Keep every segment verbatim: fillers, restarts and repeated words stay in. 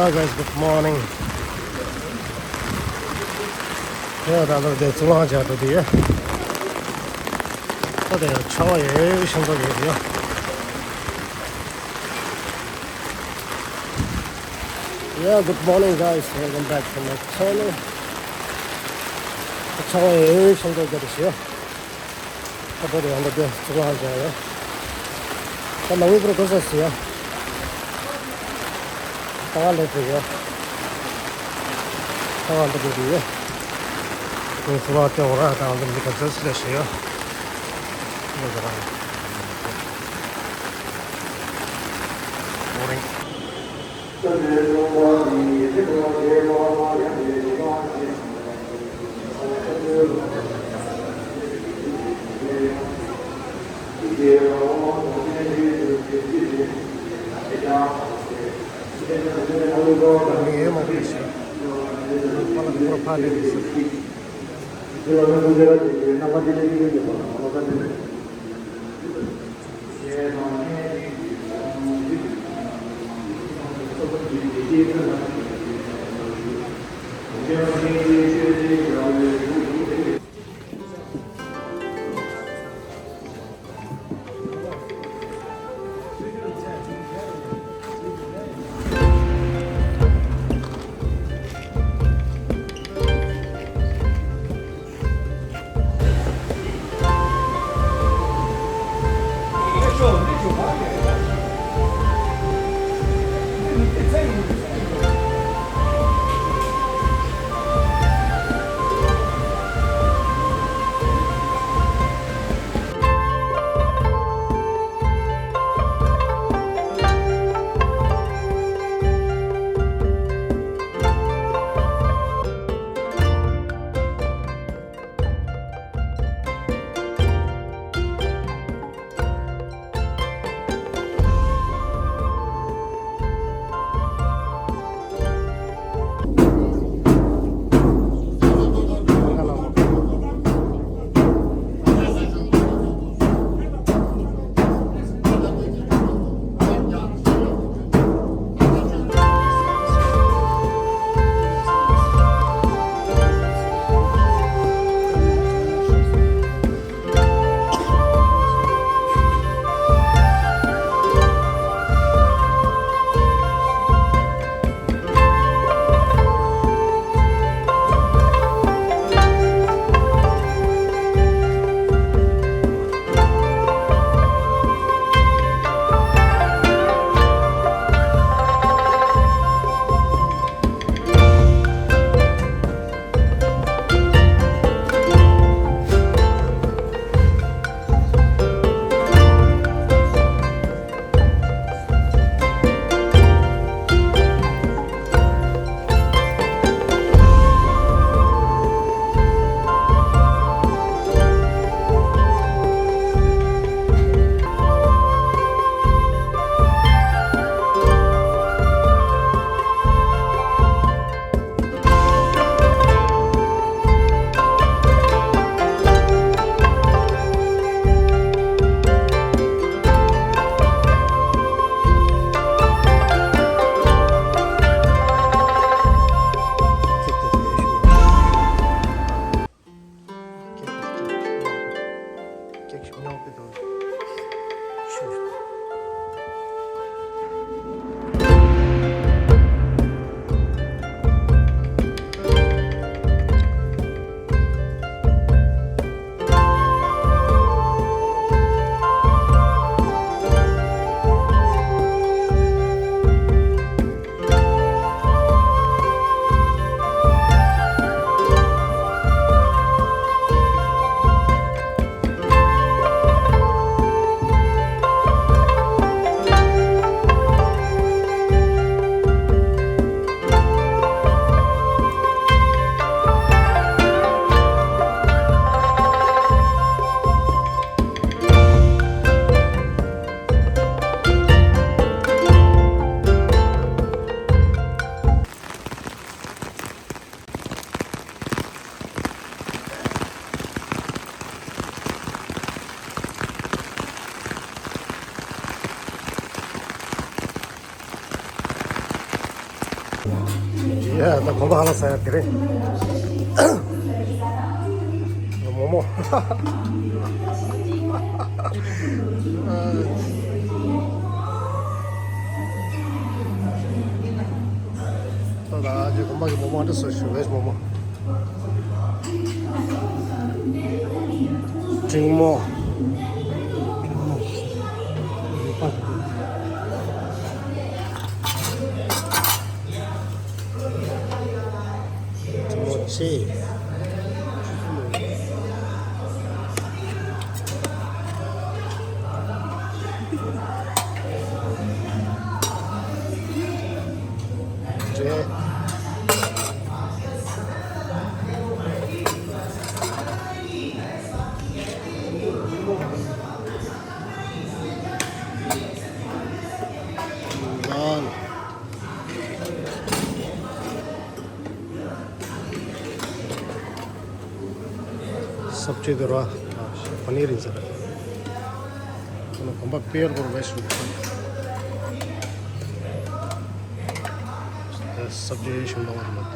Hi guys, good morning. ཡ་ད་ལྟ་དེ་གཙུག་ལག་ཁང་འགྲོ་དུས་ཡ། ད་དེ་ཡ་ཆར་པ་ཡེ་ཤིན་ཏུ་ཡོད་ཡ། Yeah, good morning guys, welcome back to my channel. ཆར་པ་ཡེ་ཤིན་ཏུ་ཡོད་ཡ། ད་བོད་ཡང་འདི་གཙུག་ལག་ཁང་ཡོད། ད་ནང་མི་པུར་གོ་ས་སི་ཡ། ད་ང་ལེ་པུ་ཡ། ད་ང་འདི་པུ་ཡ། ཁོང་གཙུག་ལག་ཁང་འོ་ར་ད་ང་འདི་ག་ས་སི་ལ་ཤི་ཡ། ཡོད་ཟེར་ར། ཨོ་རེད། ཡ། ད་གོམ་པ་ཧ་ལ་ས་ཡ་དེ་རེད། མོག་མོག་ད་ད་ཅི་གོམ་པ་གི་མོག་མོག་འདི་སུ་ཞུ་བེ་མོག་མོག་འབྲིང་མོ། འབྲིང་མོ་ཆེ། འབྲས། ནཱན། སབ་ཇི་དེ་ར། པ་ནིར་ཡིན་ས་རེད། ཁོ་ན་གོམ་པ་དཔེ་ཡར་བོར་བས་ཤུགས། སབ་ཇི་ཤིང་ལོང་བར་མ་ད།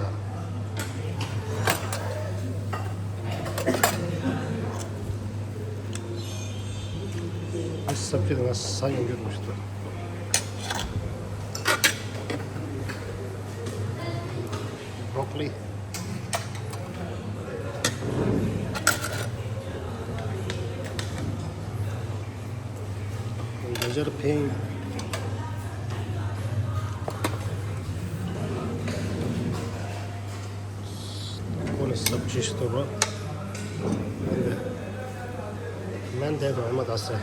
ཨ་སབ་ཇི་དེ་ང་ས་ཡོང་རྒྱུ་རུ་ཞིག་ཏུ། Broccoli. Gajar pink. Kone sabji store. Mende do ma dase.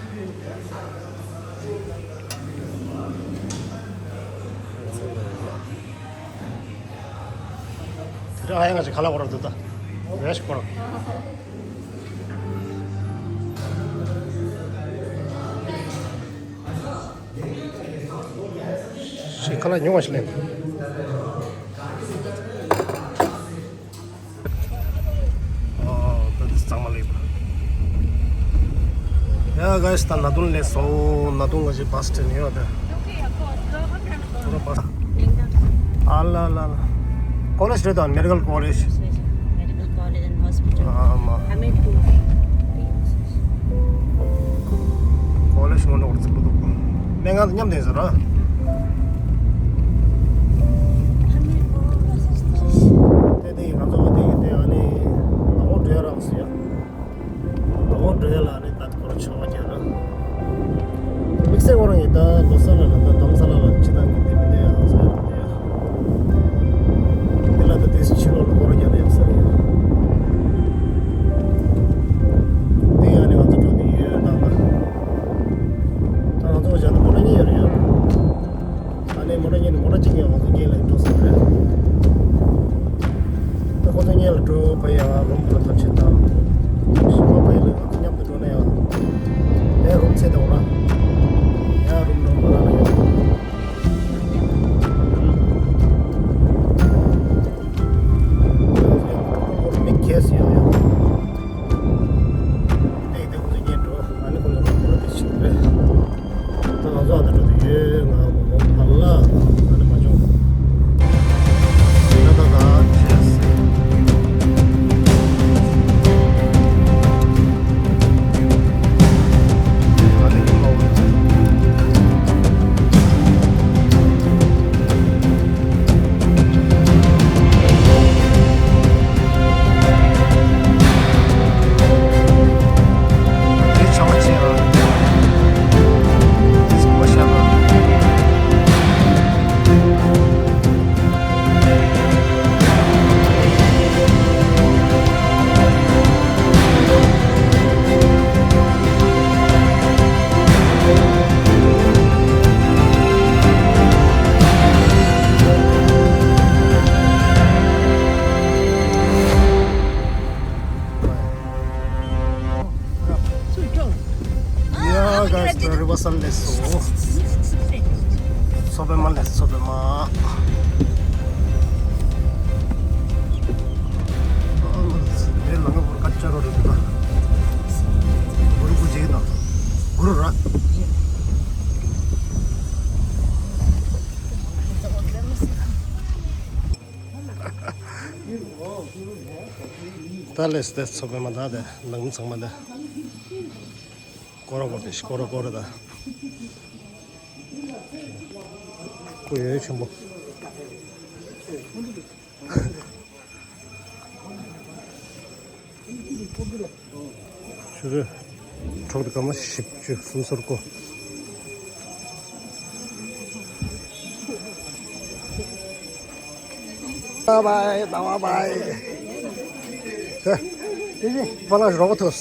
Tera ayang aja khala kora tuta. Fresh kora. Shi khala nyung ashi len. Oh, that is Tangmali. Yeah, guys, ta Nadun le so, Nadun ga ji bus stand yo da. Pura bus. Ala, ala, ala. College re da, medical college. Medical college and hospital. Ah, ma. Hamirpur. College ngo no tsu du. Me nga nyam de zara. Hamirpur. Te de nga zo de de ani. Ngo de ra su ya. ཨོ་འགྲོ་ཡ་ལ་ནི་ད་སྐོར་ཆོག་རྒྱ་ན། དམིགས་བསལ་ཁོ་རང་ཡིན་ད་ལོ་གསར་ལ་ལ་ད་དམ་ས་ལ་ལ་ཅི་ད་གི་དེ་མི་འདོད་ཡ་ཟེར་ཡ་རེད་དེ། དེ་ལ་ད་དེ་ཕྱི་ལོགས་ལ་སྐོར་རྒྱ་ན་ཡ་ཟེར་ཡ། དེ་ཡ་ནི་ང་ཚོ་འགྲོ་དེ་ཡོད་ད་ལ། ད་ང་ཚོ་བྱ་ན་མོ་ཊ་གཉིས་ཡོད་རེད་ཡ། ཨ་ནི་མོ་ཊ་གཉིས་ནི་མོ་ཊ་གཅིག་ཡང་ང་ཚོ་གཉིས་ལ་འགྲོ་ས་རེད། ད་ཁོ་ཚོ་གཉིས་ལ་འགྲོ་བ་ཡང་རུམ་ཁོ་ཐབས་ཤེས་དང་། ཞིང་པ་བ་ཡིན་ལ་ང་ཚོ་མཉམ་དུ་འགྲོ་ན་ཡང་། ཡང་རུམ་ཚད་དང་ར། ཡང་རུམ་རུམ་ར་ལ་ཡང་། ཡང་རུམ་རུམ་རུམ་མི་གས་ཡང་ཡང་། དེ་དེ་ཁོ་ཚོ་གཉིས་འགྲོ་ཨ་ནི་ཁོ་ཚོ་རུམ་རུམ་དེ་ཞིག་རེད། ད་ང་ཚོ་ཨ་ད་འགྲོ་དུས་ཡོད་ང་ཨ་ལ་ཨ་ནི་མ་བྱུང་། ད་ད་ད་ཆེ་སི། ཨ་ནི་ཡིན་ལོ། Yeah, guys, the reversal lesson. Sobe ma les, sobe ma. Meri langa por kacharo re ta. Guru ku jina. Guru ra. ད་ལས་དེ་ཚོ་པའི་མ་ད་དེ་ནང་མི་ཚང་མ་དེ་སྐོར་ར་སྐོར་དེ་སྐོར་ར་སྐོར་ར་ད་སྐུ་ཡོད་ཆེན་པོ། ཆུ་རུ། གྲོགས་དེ་སྐར་མ་བཞི་བཅུ་སུམ་སོར་གོ། Bye bye, bye bye. ཧེ། ཕ་ལགས་རོགས་ཐོས།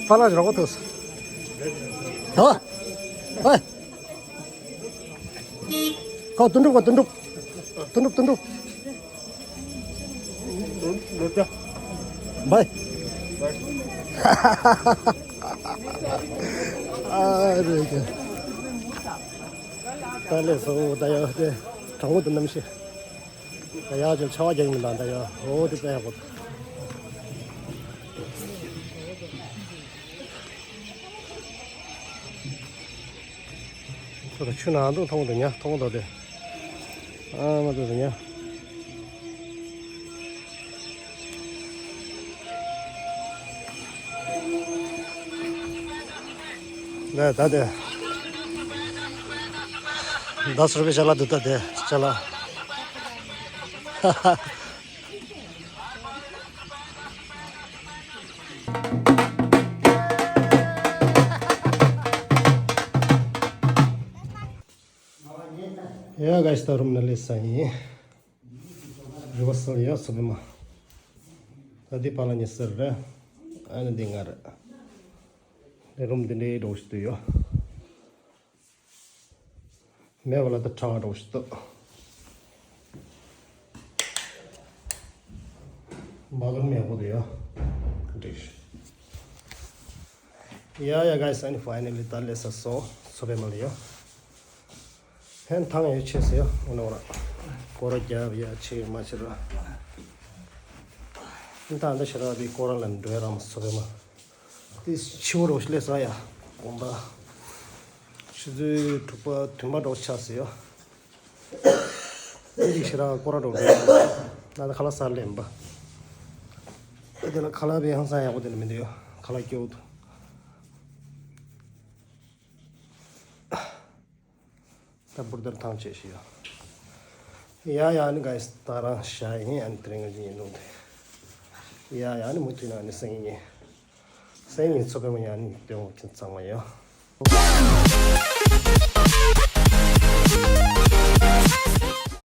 ཕ་ལགས་རོགས་ཐོས། ཧ། ཧེ། ཁོ་དུན་གྲུབ་ཁོ་དུན་གྲུབ། དུན་གྲུབ་དུན་གྲུབ། བའི། ཨ་རེད་ཀྱི། ད་ལས་སོ་ད་ཡོད་དེ། གྲང་མོ་དུ་གནམ་གཤིས། ད་ཡག་ཅིག་ཆར་པ་རྒྱག་མི་འདུག་ད་ཡོད། འོ་དེ་དཔེ་ཡག་པོ། ཁོ་ད་ཆུ་ནང་དུ་མཐོང་དུ་ཉ་མཐོང་དུ་དེ། ཨ་མ་དུ་དུ་ཉ། ལས་ད་དེ། ད་སོར་བའི་ཅ་ལག་དུ་ད་དེ་ཅ་ལག། ཡ་ག་ཤི་ད་རུམ་ན་ལེ་ས་ཡིན། རི་བ་སལ་ཡ་སོ་བེ་མ། ད་འདི་པ་ལ་ཉི་སེར་རེད། ཨ་ནི་འདི་ང་རེད། ལས་རུམ་འདི་འདྲའི་འགྲོ་ཞིག་ཏུ་ཡོད། མེད་པ་ལ་ད་ཁྲ་བ་འགྲོ་ཞིག་ཏུ། མ་ལུང་མེད་པོ་དུ་ཡོད། འགྲིག་ཡ་ཡ་ག་ཤི་ཨ་ནི་ཕའི་ནལ་ལི་ད་ལས་ས་སོ་སོ་བེ་མ་ལ་ཡོད། ཧན་ཐང་ཡོད་ཆེ་ཟེར་ཡོད་འོ་ན་འོ་ར། སྐོར་ར་རྒྱབ་ཡ་ཆེ་མ་ཆེ་ར། ཧན་ཐང་འདི་ཤ་ར་བི་སྐོར་ར་ལ་འགྲོ་ཡ་ར་མ་སོ་བེ་མ། དེ་ཕྱི་བོ་རོ་ཤི་ལེ་ས་ཡ། དགོན་པ། ཆུ་ཚོད་དྲུག་པ་བདུན་པ་འགྲོ་ཆ་ཟེར་ཡོད། འདི་ཤ་ར་སྐོར་ར་འགྲོ་འགྲོ། ན་ད་ཁ་ལག་ས་ལེན་པ། དེ་ལ་ཁ་ལག་བི་ཧང་སང་ཡག་པོ་དེ་ལ་མི་འདུག་ཡོད། ཁ་ལག་སྐྱོ་བོ་འདུག་ད་བུར་དར་ཐང་ཆད་ཤི་ཡ། ཡ་ཡ་ནི་ག་ཤི་ད་རང་ཤ་ཡིན་ཨ་ནི་དེ་རིང་ངའི་ཡིན་ནོ་དེ། ཡ་ཡ་ནི་མུ་མཐུད་ན་ནི་སེང་ཡིན། སེང་ཡིན་ཚོ་པེ་མ་ཡ་ནི་དེ་འོ་ཁྱིམ་ཚང་མ་ཡོད།